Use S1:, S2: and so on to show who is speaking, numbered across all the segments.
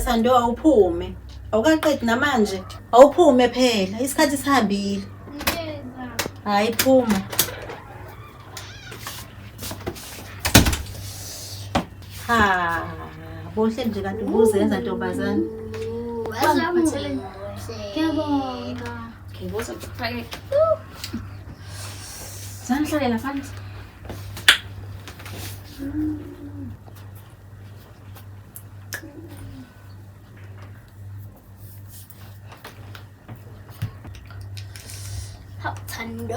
S1: Thando, awuphume. Awukaqedi namanje. Awuphume phela, isikhathi sihambile. Hayi phuma. Ha, bohle nje kanti ubuzenza ntombazane.
S2: Ngiyabonga.
S3: Okay, woza ngikufake. Zanihlalela phansi.
S2: Thando.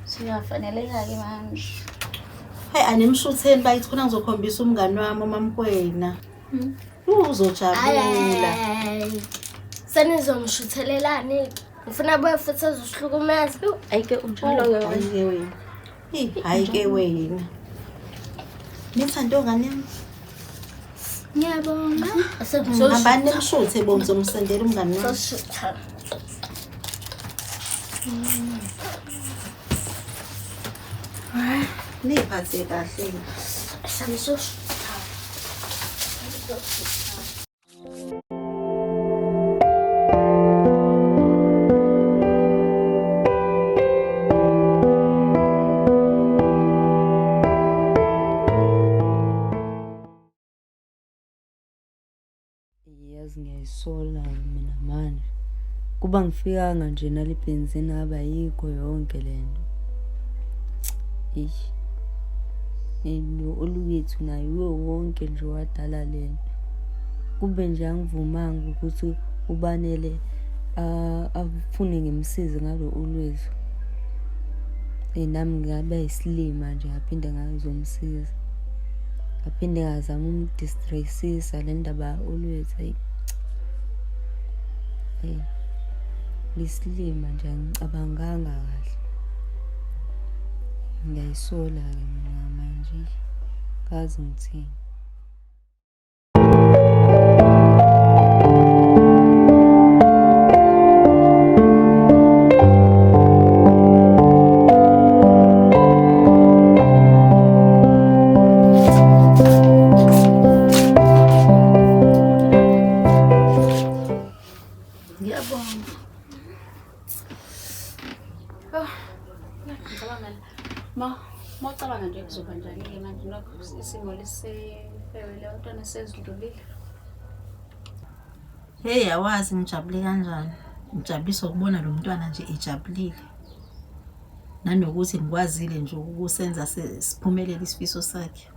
S3: Siyafaneleka-ke manje.
S1: Hayi animshutheni bayithi khona ngizokhombisa umngani wami uMamkwena. Uzojabula.
S2: Senizomshuthelelani ke? Ngifuna abuye futhi azosihlukumeza.
S3: Ayike unjalo-ke wena.
S1: Hayi ke wena. Eyi, hayi ke wena. Nithando ngane yami.
S2: Ngiyabonga.
S1: Hambani nimshuthe bo ngizomsendela umngani wami.
S2: Soshutha.
S1: Niyiphathe kahle.
S2: Samsoshutha.
S4: Yazi ngiyayisola mina manje. Kuba ngifikanga nje nale bhenzini ngabe ayikho yonke le nto. Eish. Lo Olwethu naye uwo wonke nje wadala le nto. Kube nje angivumanga ukuthi uBanele afune ngimsize ngalo Olwethu. Eyi nami ngingaba yisilima nje ngaphinde ngazomsiza. Ngaphinde ngazama ukumdistressisa le ndaba ka-Olwethu ayi. Eyi ngiyisilima nje angicabanganga kahle. Ngiyayisola-ke mina manje kazi ngithini.
S3: Ngiyabonga. Oh, ngicabanga ma ma ucabanga nje kuzoba njani-ke manje nokho isimo lesifewele abantwana sezidlulile.
S1: Hey, awazi ngijabule kanjani. Ngijabuliswa ukubona lo mntwana nje ejabulile. Nanokuthi ngikwazile nje ukusenza siphumelele isifiso sakhe.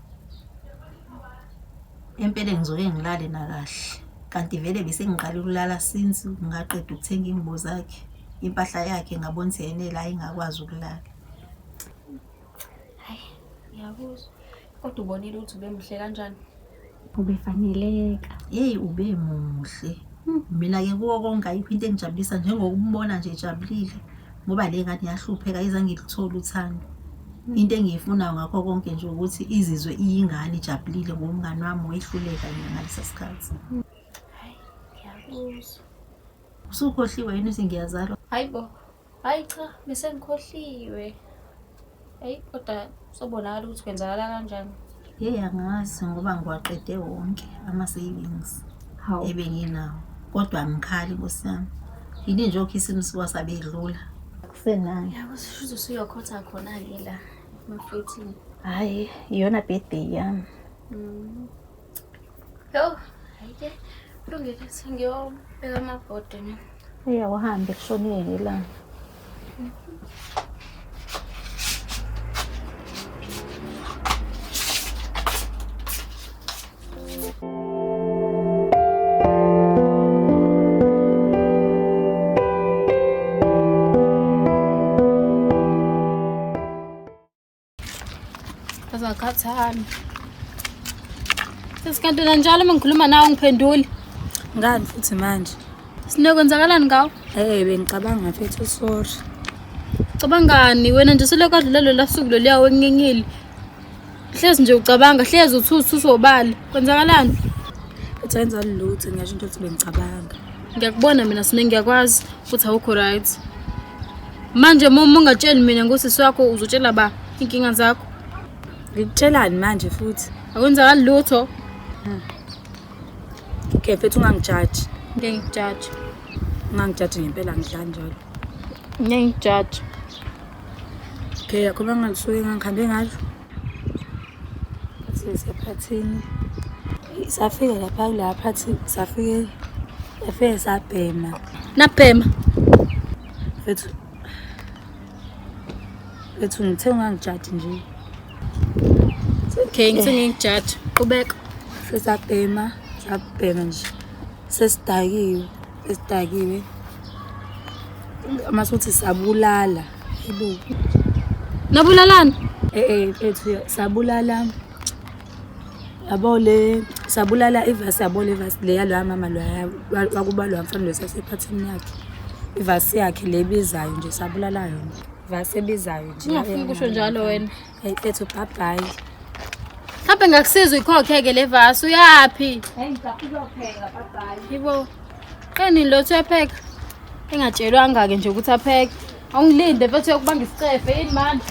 S1: Empeleni ngizoke ngilale nakahle. Kanti vele bese ngiqale ukulala since ngaqeda ukuthenga iy'ngubo zakhe, impahla yakhe ngabona ukuthi yenele hhayi ngakwazi ukulala.
S3: Hayi, ngiyakuzwa. Kodwa ubonile ukuthi ubemuhle kanjani?
S5: Ubefaneleka.
S1: Yeyi ube muhle. Mina-ke kuwo konke ayikho into engijabulisa njengokumbona nje ejabulile ngoba le ngane yahlupheka ayizange ilithole uthando. Into engiyifunayo ngakho konke nje ukuthi izizwe iyingane ijabulile ngoba umngani wami wehluleka mina ngalesa sikhathi.
S3: Hayi, ngiyakuzwa.
S1: Usukhohliwe yini ukuthi ngiyazalwa?
S3: Hayi bo. Hayi cha, bese ngikhohliwe. Eyi kodwa sobonakala ukuthi kwenzakala kanjani.
S1: Yeyi angazi ngoba ngiwaqede wonke ama-savings
S5: Hawu.
S1: ebenginawo. Kodwa angikhali nkosi yami. Yini nje okhisimusi kwasabedlula. Kusenayo.
S3: Yabo sisho usuyokhotha khona-ke la emaflethini.
S1: Hhayi, iyona birthday yami.
S3: Yo, hayi-ke kulungile sengiyobeka amabhodi mina.
S1: Eyi awuhambe kushonile ilanga.
S3: Azakhathali. Sesikantona njalo uma ngikhuluma nawe ngiphenduli.
S6: Ngani futhi manje?
S3: Sinokwenzakalani ngawo?
S6: Eh bengicabanga mfethu sorry.
S3: Cabangani wena nje selokhu adlula lola suku loluya wengenyile. Hlezi nje ucabanga, hlezi uthuthu usobala. Kwenzakalani?
S6: Ethi ayenza lutho ngiyasho into ukuthi bengicabanga.
S3: Ngiyakubona mina sine ngiyakwazi ukuthi awukho right. Manje uma ungatsheli mina ngosisi wakho uzotshela ba inkinga zakho.
S6: Ngikutshelani manje futhi?
S3: Akwenzakali lutho.
S6: Okay, mfethu ungangijaji.
S3: Ngeke ngikujaje.
S6: Ungangijaji ngempela ngidlali njalo.
S3: Ngeke ngikujaje.
S6: Okay, akho bangalisuke ngangihambe ngalo. Sisephathini. Safika lapha kula phathi safike safike sabhema.
S3: Nabhema.
S6: Mfethu Mfethu ngithe ungangijaji nje.
S3: Okay, ngithe ngeke ngikujaje. Qhubeka.
S6: Sesabhema, sabhema nje. Sesidakiwe, sesidakiwe. Masuthi sabulala. Yebo.
S3: Nabulalana?
S6: Eh mfethu sabulala. Yabo le sabulala ivasi yabo le vasi le yaloya mama loya wakuba loya mfana lo sasephathini yakhe. Ivasi yakhe le ebizayo nje sabulala yona. Vasi ebizayo nje.
S3: Ungafuni kusho njalo wena.
S6: Hey mfethu bye bye.
S3: Mhlawumbe ngakusiza uyikhokhe-ke le vasi uyaphi? Hey ngizopheka bye bye. Yibo. Qini lo uthi uyapheka. Engatshelwanga-ke nje ukuthi apheke. Awungilinde mfethu uyokubamba isicefe yini manje?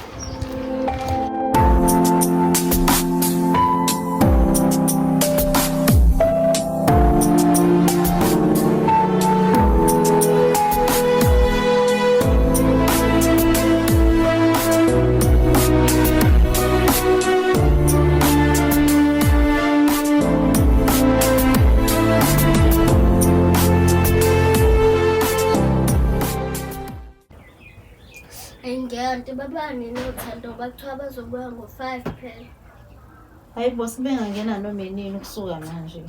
S2: Ngeke baba nini uthando ngoba kuthiwa bazobuya ngo-5 phela.
S1: Hayi bo sebengangena noma inini ukusuka manje.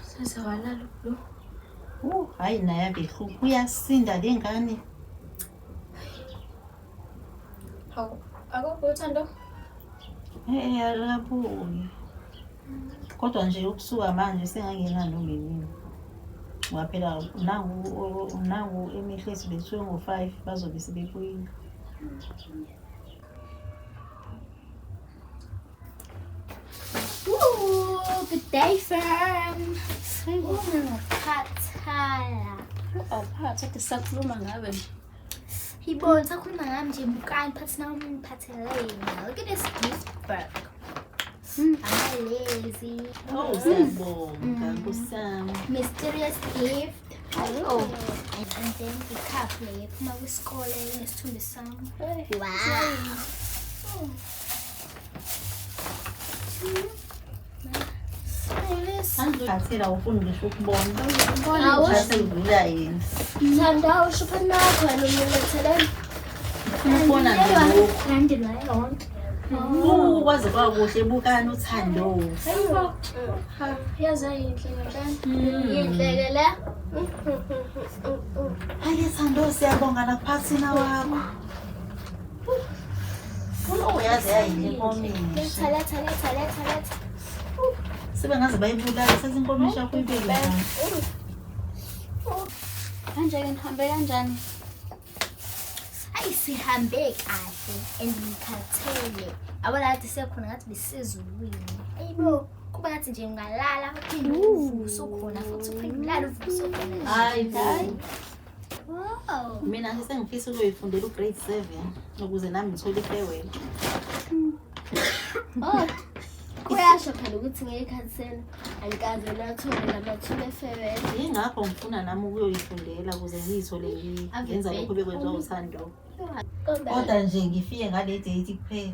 S3: Seze walala lo.
S1: Hayi naye abehlupha uyasinda le ngane.
S3: Hawu, akukho uthando?
S1: Eh akabuyi. Kodwa nje ukusuka manje sengangena noma inini. Ngoba phela nangu emihlezi bethiwe ngo-5 bazobe sebebuyile.
S2: Ooh, good day fam. Ngiyakhathala.
S3: Awuphathi ade sakhuluma ngawe nje.
S2: Yibona sakhuluma ngami nje bukani phathi nami ngiphathelene. Look at this gift bag. Amalezi.
S1: Oh, siyabonga Nkosi.
S2: Mysterious gift. Oh. And then icup le ephuma kwisikole nesithombe sami. Wow.
S1: Angiphathela ufuni ngisho ukubona.
S2: Awu.
S1: Ushasevula yena.
S2: Thanda usho phana nakho wena umletheleni.
S1: Ukubona nje lokhu.
S2: Landelwa yonke.
S1: Kwaze kwakuhle bukani uthando.
S3: Yaze yinhle ngempela.
S2: Yinhle ke le.
S1: Hayi Thando siyabonga nakuphathina wakho. Uyazi yayinhle inkomishi.
S2: Letha letha letha letha letha.
S1: Sebengaze bayibulala sethi inkomishi yakho ibeke njani.
S3: Manje-ke nihambe kanjani?
S2: Ayi sihambe kahle and ngikhathele. Abona ngathi siyakhona ngathi besezulwini. Ayibo kuba ngathi nje ungalala uphinde uvuke usukhona futhi uphinde ulale uvuke usukhona.
S1: Hayi bo.
S2: Wow.
S1: Mina nje sengifisa ukuyifundela ugrade 7 ukuze nami ngithole ifarewell.
S2: Oh. Kuyasho phela ukuthi ngeyikhathele angikaze nathole namathuba efarewell.
S1: Yingakho ngifuna nami ukuyoyifundela ukuze ngiyithole ngenza lokho bekwenziwa uthando. Kodwa nje ngifike ngale date kuphela.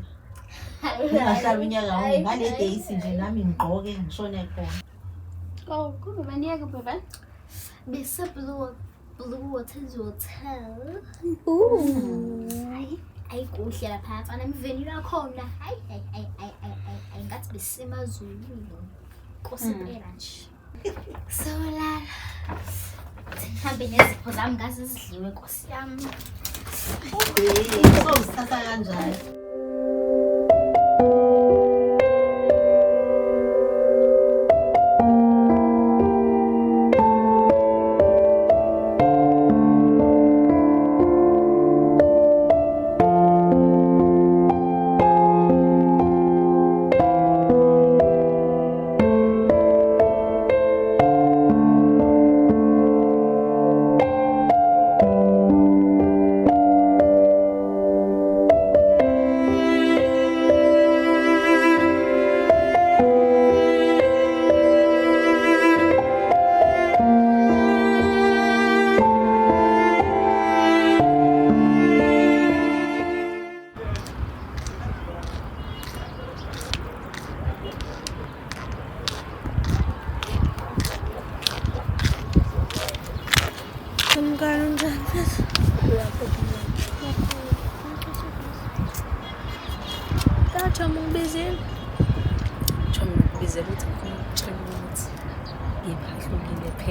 S1: Ngingahlala unyaka wonke ngale date nje nami ngigqoke ngishone khona.
S3: Oh, kube baniyeke baba.
S2: Bese Blue Waters Hotel. Hayi, ayikuhle lapha mfana imvenue yakhona. Hayi hayi hayi hayi hayi ngathi besemazulwini. Nkosi impela nje. So lala. Mhlambe nezipho zami ngaze zidliwe Nkosi yami.
S1: So usithatha kanjani?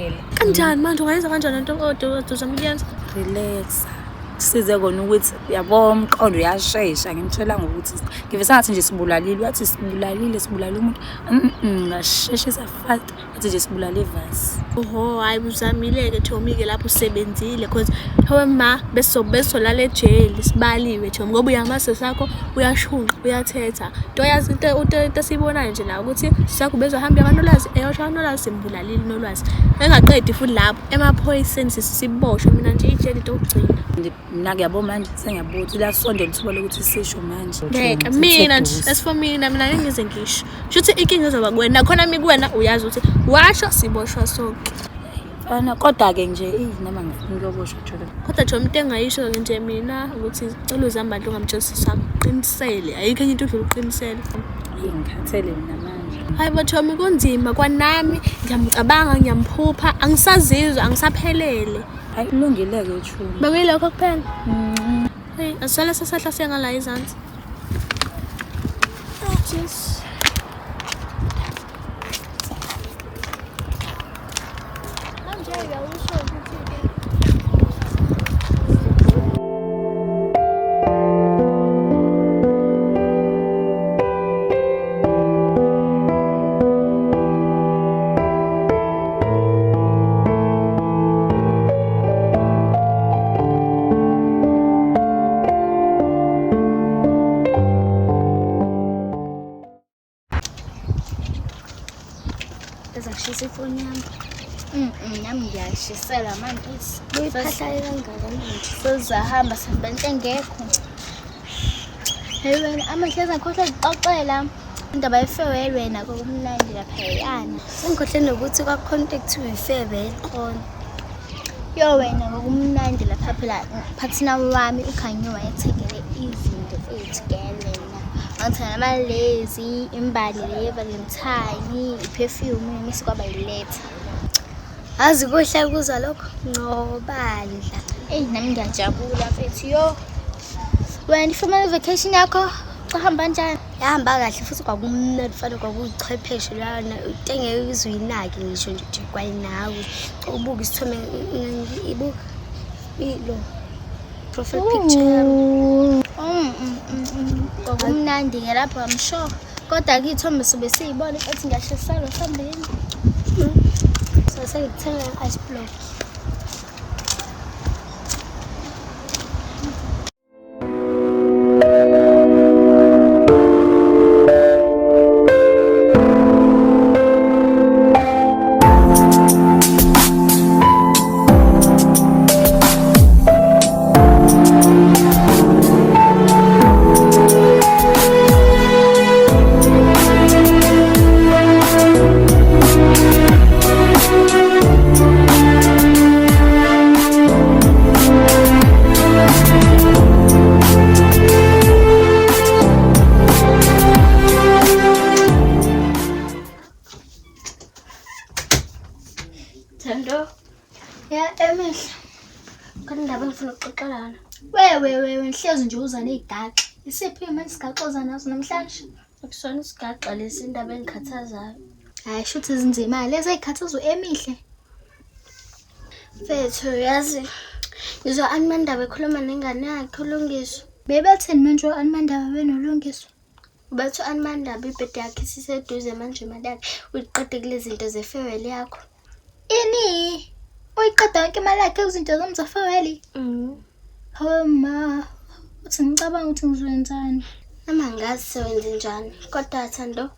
S6: phela.
S7: Kanjani manje ungayenza kanjani lento odwa uzama ukuyenza?
S6: Relax. Size kona ukuthi yabo umqondo uyashesha ngimtshela ngokuthi ngive sengathi nje sibulalile wathi sibulalile sibulala umuntu ngasheshisa fast athi nje sibulale ivasi.
S7: Oho hayi uzamile-ke Thomi-ke lapho usebenzile cause hawe ma besolala ejele sibaliwe Thomi ngoba uyamase sakho uyashunqa uyathetha into yazi into into esiyibonayo nje la ukuthi sakho bezohamba kanolwazi eyosho kanolwazi simbulalile nolwazi engaqedi futhi lapho emaphoyiseni sisiboshwe mina nje ijele into yokugcina.
S6: Mina-ke yabo manje sengiyabuka ukuthi liyasondela ithuba lokuthi sisho manje.
S7: Ngeke mina nje as for mina mina ngeke ngize ngisho. Shuthi inkinga izoba kuwena nakhona mi kuwena uyazi ukuthi washo siboshwa sonke.
S6: Mfana kodwa-ke nje eyi noma ngifuna ukuyoboshwa jolo.
S7: Kodwa nje umuntu engayisho nje mina ukuthi cela uzamandla ungamtsheli sisakho uqinisele ayikho enye into odlula uqinisele.
S6: Eyi ngikhathele mina manje.
S7: Hayi bo Thomi kunzima kwanami ngiyamcabanga ngiyamphupha angisazizwa angisaphelele.
S6: Hayi kulungile-ke Chumi.
S7: Bekuyilokho kuphela. Hey asale sesehla siya ngala ezansi. Oh, jeez. Manje-ke awusho ukuthi-ke
S2: Ngizashisa ifoni yami. Nami ngiyashisela manje.
S8: Buyiphahlale kangaka manje.
S2: Sezahamba sihamba into engekho. Hey wena amahleza ngikhohlwa ukuxoxela indaba ye-farewell wena kwakumnandi laphayana.
S8: Sengikhohle nokuthi kwakukhona into ekuthiwa ifebe eqona.
S2: Yo wena kwakumnandi lapha phela phathina wami uKhanyo wayethengele izinto ethu gele wena. Wangithengela amalezi, imbali le ye-Valentine, i-perfume mese kwaba yiletha.
S8: Azi kuhle ukuzwa lokho ncobandla.
S2: Eyi nami ngiyajabula mfethu yo. Wena i-family vacation yakho kuhamba kanjani?
S8: Yahamba kahle futhi kwakumnandi mfana kwakuyichwepheshe lana into engeke uze uyinake ngisho nje ukuthi kwayinawe. Ubuke isithombe ibuka ilo profile picture yami.
S2: Kwakumnandi-ke lapho I'm sure. Kodwa-ke iy'thombe sobe siy'bona ethi ngiyashiselwa sihambeni.
S8: So sengithenga ice block.
S2: Thando,
S8: Ya emihla. Khona indaba engifuna ukuxoxela yona.
S2: wewe wewe ngihlezi nje uza ney'gaxa. Isiphi manje isigaxa oza naso namhlanje?
S8: Akusona isigaxa lesi indaba engikhathazayo.
S2: Hhayi shuthi zinzima lezi ey'khathaza u-Emihle.
S8: Mfethu yazi ngizwa u-Anti Mandaba ekhuluma nengane yakhe uLungiswa.
S2: Bebetheni manje o-Anti Mandaba benoLungiswa?
S8: Ubethi u-Anti Mandaba ibhedi yakhe isiseduze manje imali yakhe uyiqede kulezi zinto ze-farewell yakho.
S2: Ini? Uyiqeda yonke imali yakhe kuzinto zami ze-farewell? Hawe ma, uthi ngicabanga ukuthi ngizoyenzani.
S8: Nami angazi sewenze njani kodwa Thando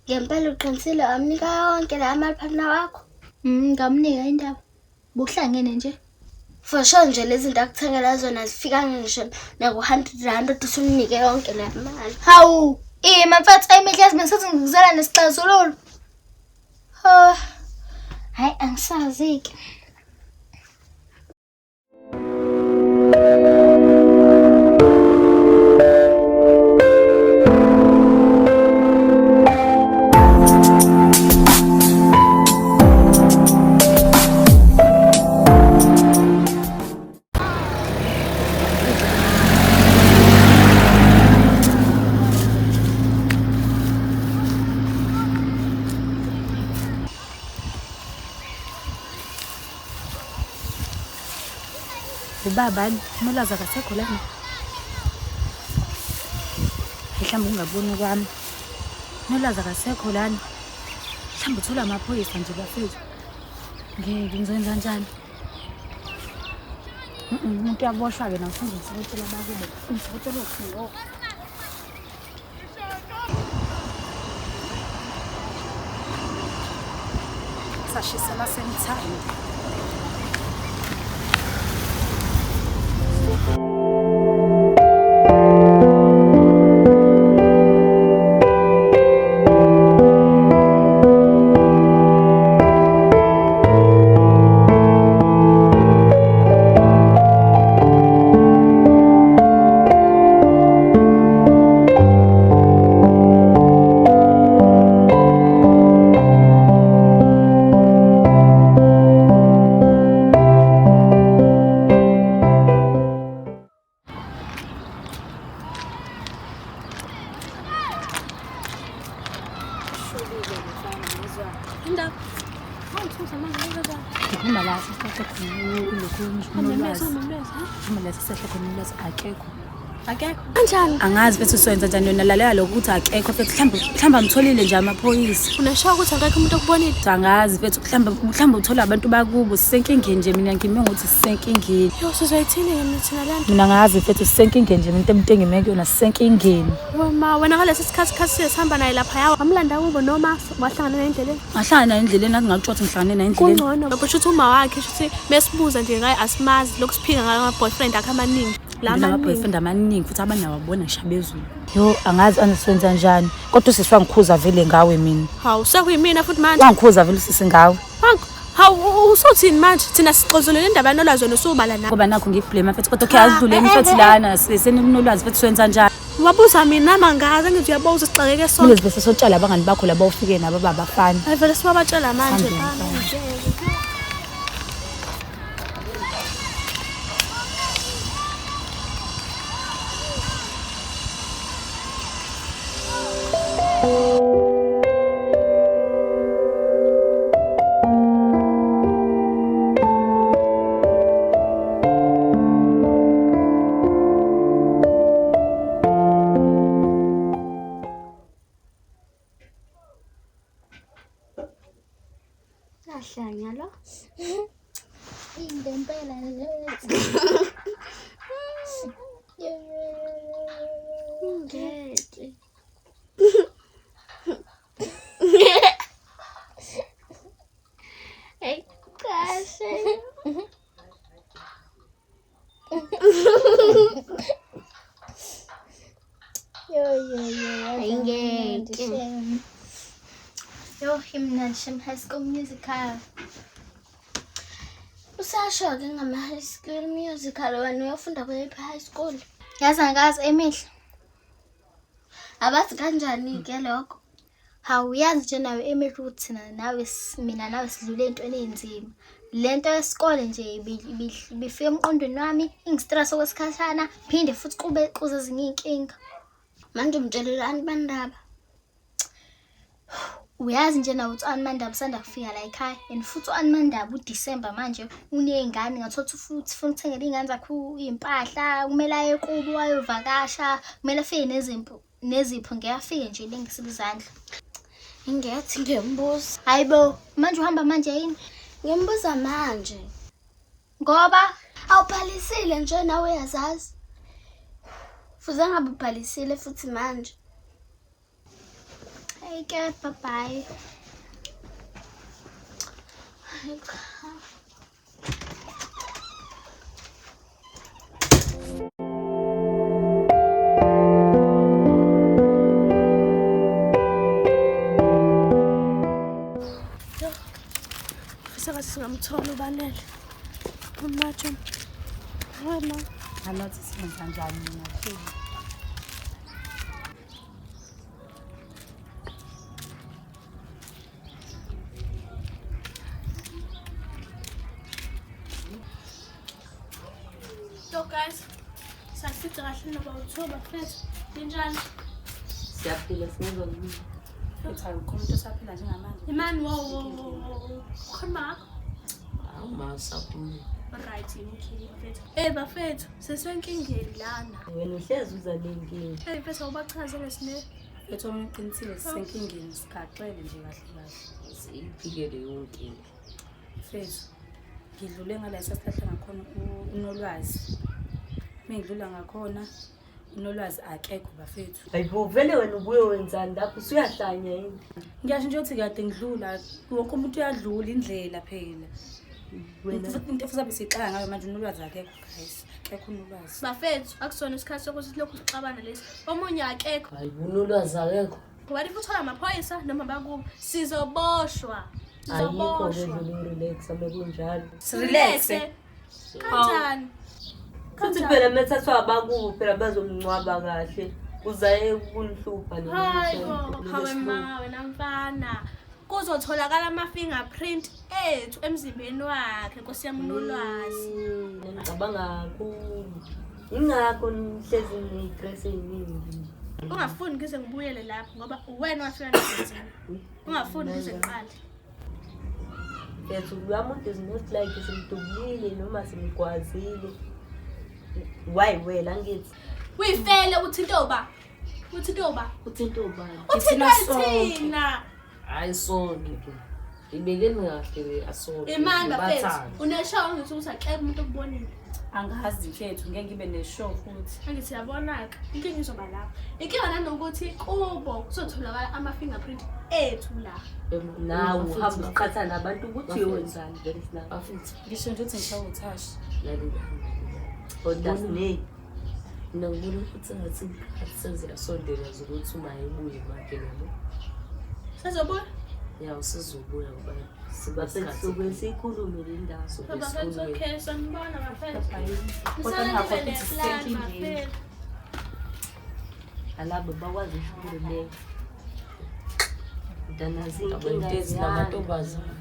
S8: ngempela uqinisile wamnika yonke la mali partner wakho.
S2: Ngamnika indaba. Buhlangene nje.
S8: For sure nje lezi zinto akuthengela zona zifikanga ngisho naku-hundred rand usumnike yonke le mali.
S2: Hawu, ima mfethu Emihle yazi bengisathi ngikuzela nesixazululo. Oh. Hayi angisazi-ke.
S6: Ubaba uNolwazi akasekho lana. Mhlawumbe ungaboni kwami. UNolwazi akasekho lana. Mhlawumbe uthola amaphoyisa nje bafethu. Ngeke ngizoyenza kanjani? Umuntu uyaboshwa-ke namhlanje ngisokotshela abakubo. Ngisokotshela ucingo. Sashisela same time.
S7: Indaba. Awungithusa manje ngizwa.
S6: Ngiphuma la sesihle khona ulokhu
S7: Amemeza
S6: unolwazi.
S7: amemeza.
S6: Ngiphuma la sesihle khona ulwazi akekho.
S7: Akekho. Kanjani?
S6: Angazi futhi usoyenza njani yona lalela lokho ukuthi akekho futhi mhlawumbe mhlawumbe amtholile nje amaphoyisa.
S7: Unasho ukuthi akekho umuntu okubonile.
S6: Angazi futhi mhlawumbe mhlawumbe uthola abantu bakubo sisenkingeni nje mina ngime ngokuthi sisenkingeni.
S7: Yo sizoyithini ke thina le nto?
S6: Mina ngazi futhi sisenkingeni nje mina into engime kuyona sisenkingeni.
S7: Ma wena ngalesi sikhathi sikhathi sihamba naye lapha yawa. Wamlanda kubo noma wahlangana naye endleleni.
S6: Ngahlangana naye endleleni athi ngakutsho ukuthi ngihlangane naye endleleni.
S7: Kungcono. Ngoba shuthi uma wakhe shuthi mesibuza nje ngaye asimazi lokhu siphika ngama boyfriend akhe amaningi. La
S6: Mina
S7: amaningi.
S6: boyfriend amaningi futhi abanye awabona ngisho abezulu. Yo angazi angisenza njani kodwa usisi wangikhuza vele ngawe mina.
S7: Hawu sekuyimina futhi manje.
S6: Wangikhuza vele usisi ngawe.
S7: Hawu usuthini manje? Thina sixozulele indaba yanolwazi wena usubala na.
S6: Ngoba nakho ngikublame futhi kodwa okay azidluleni futhi lana seninolwazi futhi senza njani.
S7: Wabuza mina mangazi ngithi uyabuza sixakeke
S6: Kumele
S7: sonke.
S6: sibe sesotshela abangani bakho laba ufike nabo ababafana.
S7: Hayi vele sibabatshela manje.
S6: Sambeni,
S7: Bana,
S2: Kahlanya lo. Ingempela le. Ngeke. Hey, kahle.
S8: Yo yo yo.
S2: Ayingeke.
S8: Yo, imnandi shem High School Musical.
S2: Usasho-ke ngama-high school musical wena uyofunda kweyiphi high school?
S8: Yazi angikazi emihle.
S2: Abazi kanjani-ke lokho?
S8: Hawu uyazi nje nawe emihle ukuthi thina nawe mina nawe sidlule entweni ey'nzima. Le nto yesikole nje ibifika emqondweni wami ingistress okwesikhashana phinde futhi kube kuze ezinye iy'nkinga.
S2: Manje umtshelelani bandaba?
S8: Uyazi nje nawe ukuthi u-Ann Mandaba usanda kufika la ekhaya and futhi u-Ann Mandaba uDisemba manje uney'ngane ngathola ukuthi futhi ufuna ukuthengela iy'ngane zakhe iy'mpahla kumele aye kubo ayovakasha kumele afike nezimpu nezipho ngeke afike nje lengisile izandla.
S2: Ingethi ngiyombuza.
S8: Hayi bo, manje uhamba manje yini?
S2: Ngiyombuza manje.
S8: Ngoba
S2: Awubhalisile nje nawe uyazazi. Fuze ngabe ubhalisile futhi manje.
S8: Hey ke, bye bye.
S2: Hayi cha.
S7: Ngifisa ngathi singamthola uBanele. Umatsho. Wena.
S6: Ngalothi siyenza njani mina.
S7: So guys, sasithi kahle noba uthoba mfethu. Ninjani?
S4: Siyaphila singezwa yini?
S6: Futhi akukho umuntu osaphila njengamanje.
S7: Imani wo wo wo. Ukhuluma ngakho?
S4: Hawu ma usaphumile.
S7: Right, okay bafethu. Eh bafethu, sisenkingeni lana.
S4: Wena uhlezi uza nenkinga.
S7: Hey mfethu awubachazele sine.
S6: Mfethu wami uqinisile sisenkingeni sigaxele nje kahle kahle.
S9: Siyiphike leyo nkinga.
S6: Mfethu, ngidlule ngala sasihlahla ngakhona uNolwazi. Uma ngidlula ngakhona uNolwazi akekho bafethu.
S4: Hayibo vele wena ubuye wenzani lapho usuyahlanya yini?
S6: Ngiyasho nje ukuthi kade ngidlula, wonke umuntu uyadlula indlela phela.
S4: Wena
S6: Into futhi abe sixaka ngayo manje uNolwazi akekho guys. Akekho uNolwazi.
S7: Bafethu, akusona isikhathi sokuthi silokhu sixabana lesi. Omunye akekho.
S9: Hayibo uNolwazi akekho.
S7: Ngoba if uthola amaphoyisa noma bakubo, sizoboshwa.
S4: ayikho
S7: Sizoboshwa.
S4: ke urelax mekunjalo.
S6: Relax.
S7: Kanjani?
S4: Futhi phela methathwa abakubo phela bazomncwaba kahle. Uzaye ukunihlupha
S7: Hayi bo, hawe ma wena mfana. Kuzotholakala ama-fingerprint ethu emzimbeni wakhe, Nkosi yami uNolwazi.
S4: Ngicabanga kakhulu. Ingakho nihlezi ney'stress ey'ningi nje.
S7: Ungafuni ngize ngibuyele lapho ngoba uwena owafika nebhenzini. Ungafuni ngize ngiqale.
S4: Mfethu loya muntu is not like simdubulile noma simgwazile. Why wena angithi?
S7: Uyifele uthinte uba? Uthinte uba?
S9: Uthinte ubani?
S7: Uthinte
S6: sonke.
S7: thina.
S9: Hayi sonke ke. Ibekeni kahle le asonke.
S7: Imani bafethu,
S9: Nibathande.
S7: uneshawa ngithi ukuthi akekho umuntu okubonile.
S6: Angazi mfethu, ngeke ngibe neshow futhi.
S7: Angithi yabona-ke, inkinga izoba lapho. Inkinga nanokuthi kubo kuzotholakala ama-fingerprint ethu la.
S4: Nawe uhamba uqhatha nabantu ukuthi uyowenzani vele sinawe.
S9: Bafethu,
S6: Ngisho nje ukuthi ngishawa uthasha.
S9: lalelani.
S4: Kodwa sine
S9: Mina ngibona ukuthi ngathi isikhathi seziyasondela zokuthi uma ebuye manje nabo.
S7: Sezobuya?
S9: Ya usezobuya ngoba
S4: bafethu soke siyikhulume le ndaba.
S7: Bafethu, okay, sanibona bafethu.
S6: Kodwa
S7: Nisale
S6: ningakhohlwa
S7: nibe
S6: ukuthi
S7: ne-plan
S6: sisenkingeni.
S7: bafethu.
S4: Alabo bakwazi ukurelax. Mntanazi inkinga
S9: Abantu ezinamantombazane.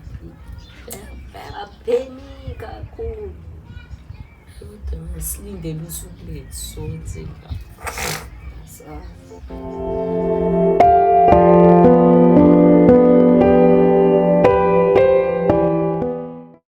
S4: Apheni kakhulu.
S9: Kodwa silindele usuku lethu sonke la. Sazi.